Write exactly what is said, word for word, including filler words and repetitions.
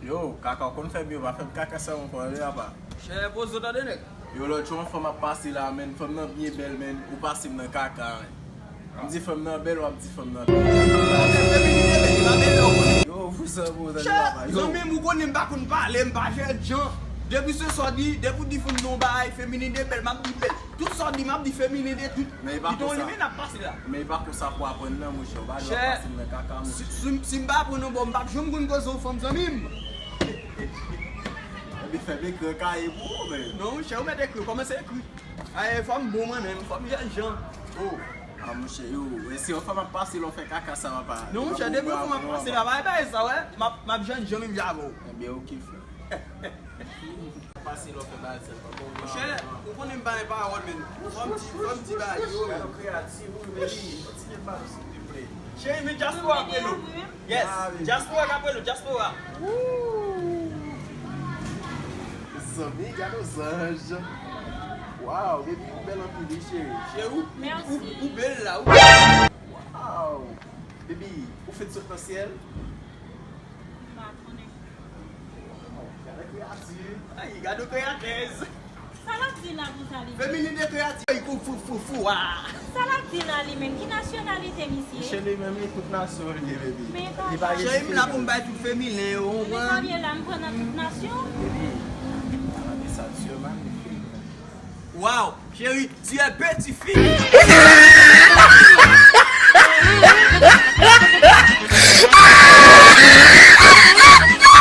Yo, kaka, w konn fè m yo, pa fè m kaka sa ankò, wi, apa. Chè, poze w tande, nèg. Yo, lòt jou, yon fanm ap pase la, menn, fanm nan byen bèl, menn, ou pase m nan kaka, menn. M di fanm nan bèl, w ap di fanm nan bèl. Yo, fou sa, poze w tande, apa, yo. Zanmi m, ou konnen m pa konn pale, m pa jènjan. Depi se sò di, depi w di fanm nan yon bagay, feminin de bèl, m ap di bèl. Tout sa w di m ap di feminen de tout. Men e pa konsa. Li gon limen ap pase la. Men e pa konsa pou aprann nan, monchè. Ou pa dwe ap pase m nan kaka, monchè. Si, si, si m pa aprann nan, bon, m p ap janm konn koze yon fanm, zanmi m. Epi fè m ekri kay pou ou, men. Non, monchè, ou mèt ekri, kòmanse ekri. Ay, fò m bon mwen menm, fò m jènjan. Oh. Ah, monchè, yo, e si yon fanm ap pase la, w fè kaka sa, papa. Non, monchè, depi yon fanm ap pase la, pa bay sa, wè. M ap, m ap jènjan menm jan avè w. Ebyen, oke, frè. Pase lòt fè bagay sèl pa bon. Monchè, ou konnen m pa gen pawòl, men. Fò m di, fò m di bagay yo, men. Kreyatif, wi, men li, kontinye pale, silvouplè. Cheri, men dyaspora ap rele w. Yes, dyaspora k ap rele w, dyaspora. Zanmi, gade yon zanj. Waw, baby, ou bèl anpil, wi, cheri. Cheri, ou, ou, ou bèl la, wi. Waw. Baby, ou fèt sot nan syèl? M pa konnen. Gade kreyati. Ay, gade kreyatèz. Sa l ap di la konsa li menm? Feminin de kreyati. Ay, kou fou, fou, fou, ah. Sa l ap di la li menm? Ki nasyonalite misye? Misye li menm, li tout nasyon li ye, baby. Men li pa gen diferans. Cheri m la pou m bay tout feminen yo, ou konprann? Men sa l ye la, m pran nan tout nasyon. Baby, la vie ça tu es magnifique. Waw, cheri, tu es petit fille.